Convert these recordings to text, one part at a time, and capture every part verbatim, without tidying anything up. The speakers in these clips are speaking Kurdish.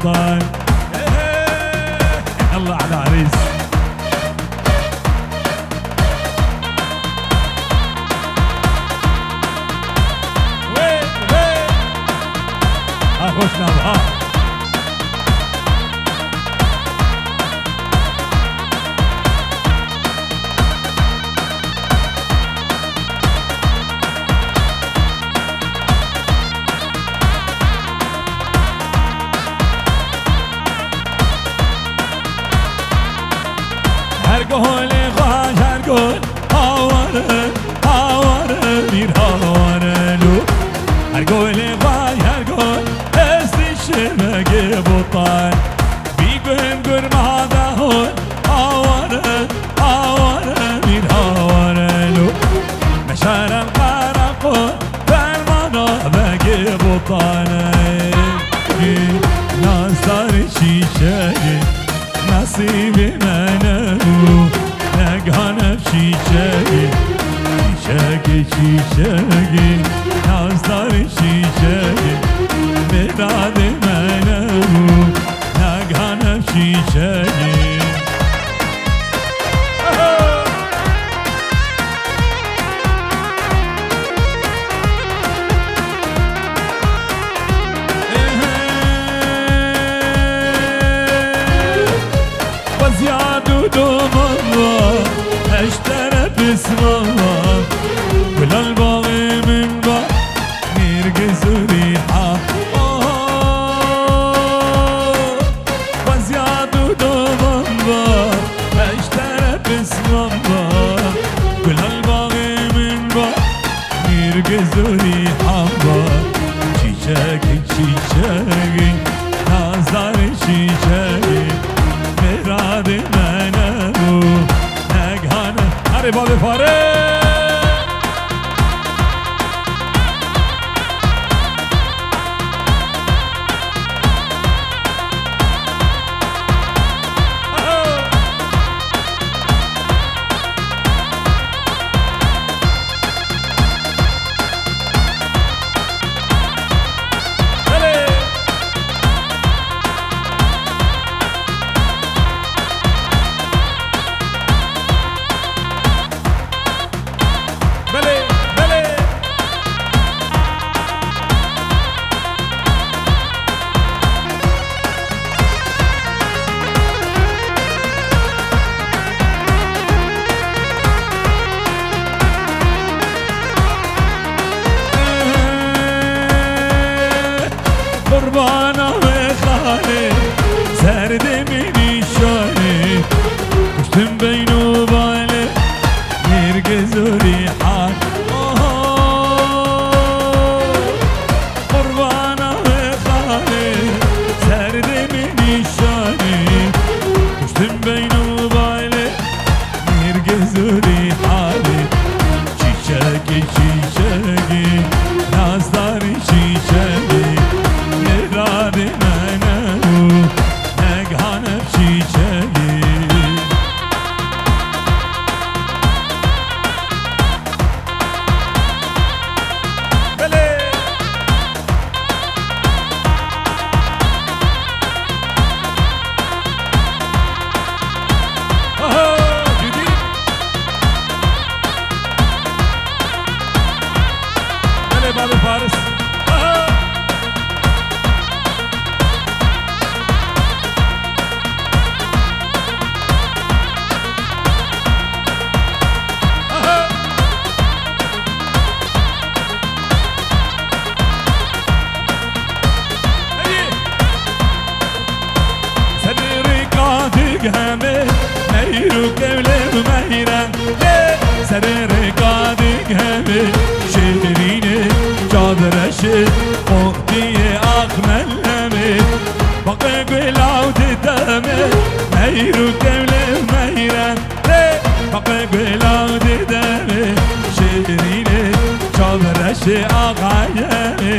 طيب. الله على العريس. وين، وين؟ ها خوش نام، ها. Her golê xweş, her gol, hawar e, hawar e, mîr hawar e lo. Her golê xweş, her gol, ez dişimegê botan. Bî gum gur mada hol, hawar e, hawar e, mîr hawar e lo. Meşerem qereqol, fermana begê botan e. Nazdar çîçegê, nasîbê me nebû, negane çîçegê, çîçegê, çîçegê, nazdar çîçegê, mêradê me nebû, negane çîçegê. Xwezîya du doman va, heşt tere pisman va, gulal baxê min va, nêrgiz û rîha. Xwezîya du doman va, heşt tere pisman va, gulal baxê min va, nêrgiz û rîhan va. Çîçek, çîçek, nazdar çîçek, mêradê me nebû, negane. Erê bavê Faris! Belê. Belê, belê. Qurbana wê xalê, serdê min nîşanê, kuştim beyn û balê, nêrgiz û rîhan. Oho! Qurbana wê xalê, serdê min nîşanê, kuştim beyn û balê, nêrgiz û rîhanê. Çîçekê, çîçekê, nazdar çîçekê, mêradê me nebû, negane çîçekê. Belê! Aha, cîdî. Belê, bavê Faris. Aha. Aha. Serê rêka digihemê, meyr û kewlê meyre. Lê serê rêka digihemê, şêrînê, çavreşê, qohtiyê ax mellemê. Baqê gulaw didemê, meyr û kewlê meyre. Lê baqê gulaw didemê, şêrînê, çavreşê axayemê.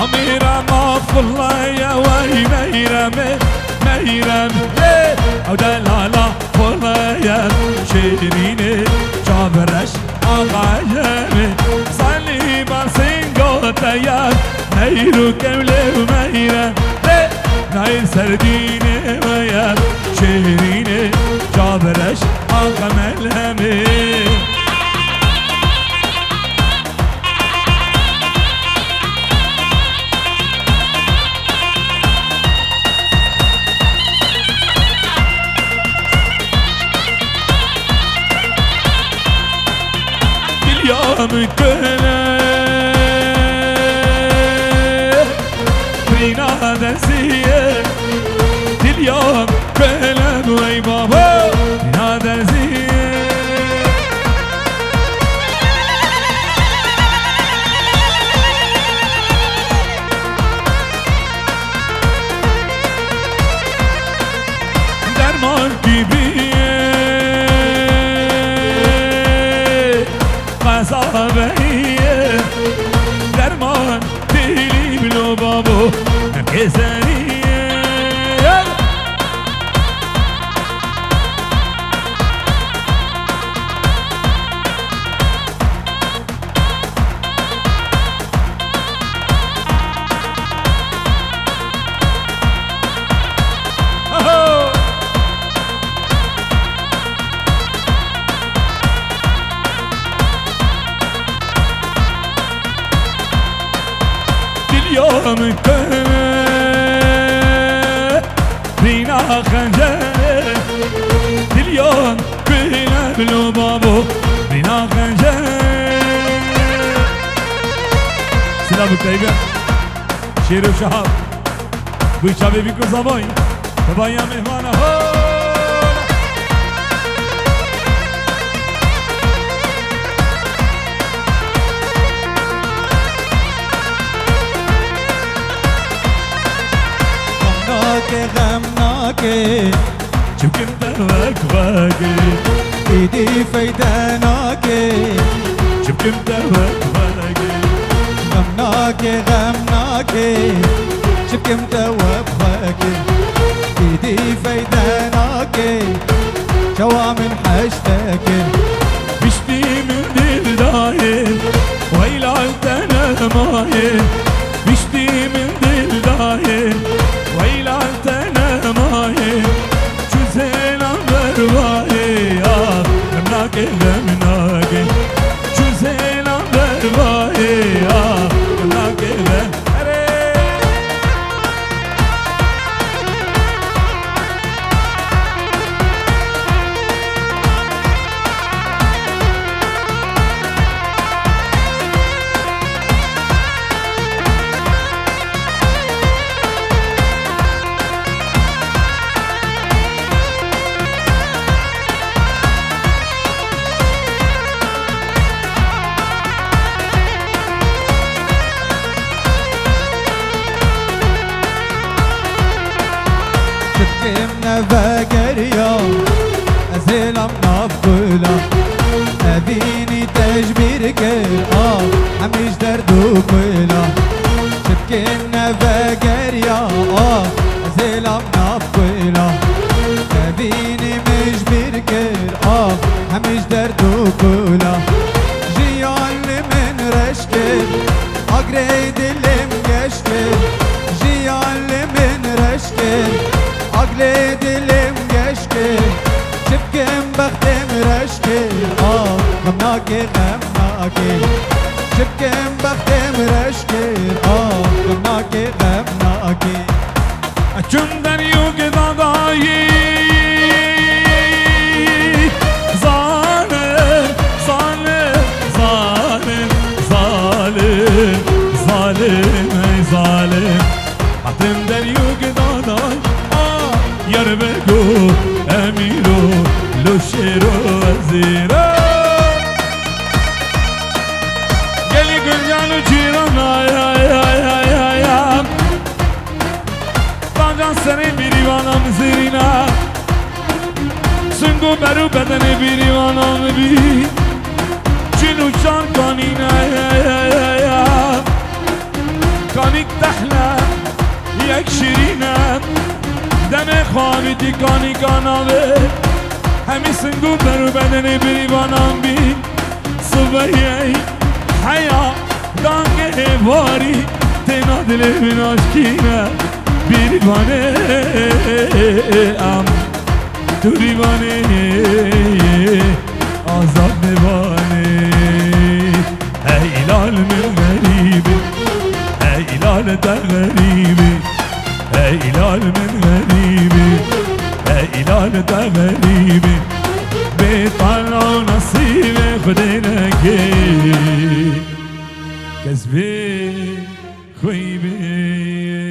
Amîra mafulaya wey meyremê. Meyrem lê ew delala xwe ye, şêrînê çavreş axayemê, salî basingo te ye, meyr û kewlê û meyrem lê nayr serdînê we ye, şêrînê çavreş axemelemê. Dilya min kule Rîna derziye. Dilya min kule ey baba Rîna derziye. Derman gibi qezaveye, derman dilî bilo babo, merkezeriye. Dilya min kule Rîna xencere, dilyan kule bilo babo, Rîna xencere. Silav û teybe, şêr û şahab. Bûy çavê bî ku zavayî, tevaya mêhmana ho. Xem nake, xem nake. Çimkim te wek wekê. Êdî feyde nake. Çimkim te wek wekê. Xem nake, xem nake. Çimkim te wek wekê. Êdî feyde nake. Çawa min heşteke. Piştî min dil dayê, weylal te nemayê. Piştî min dil dayê, weylal te nemayê. Çû zêlan berbayê ya, xemnakê, xemnakê. Çû zêlan berbayê ya, xemnakê, xem-, Erê! Çikim nevegeriya, ez hêlam nav kula. Evînî te ji bîr kir, a, hemî ji derd û kula. Çikim nevegeriya, a, ez hêlam nav kula. Evînî min ji bîr kir, a, hemî ji derd û kula. Jiyan li min reş kir, Agrê dilê min geş kir, jiyan li min reş kir. Agrê dilê min geş kir, çi bikim bextê min reş kir. Ah, xem nake, xem nake. Çi bikim bextê min reş kir. Ah, xem nake, xem nake. Çûm deryo gidadayî. Zalim, zalim, zalim, zalim, zalim, ey zalim. Hatim deryo gidadayî. Ah, Yarbego, Emîro, Lo Şêro, Ezîro. Gelî Guncan û Cîran, ay, ay, ay. Bacan serê bîrîvana min zêrîna. Singo ber û bedenê bîrîvana min bî. Çil û çar kanîne, ya, ya, ya. Kanîk tehle, yek şîrîne. Demê Avî dîkanî kanavê, hemî sing û ber û bedenê birîvanan bî. Sibeyê heya dangê êvarî, têna dilê min aşkîne. Bîrîvanê em, tu rîvanê azad mêvanê. Hey lal min xerîbî, hey lal te xerîbî. Hey lal min xerîbî, hey lal te xerîbî. Bê tala û nesîbê Xwedê nekê, kes vê xwî bê.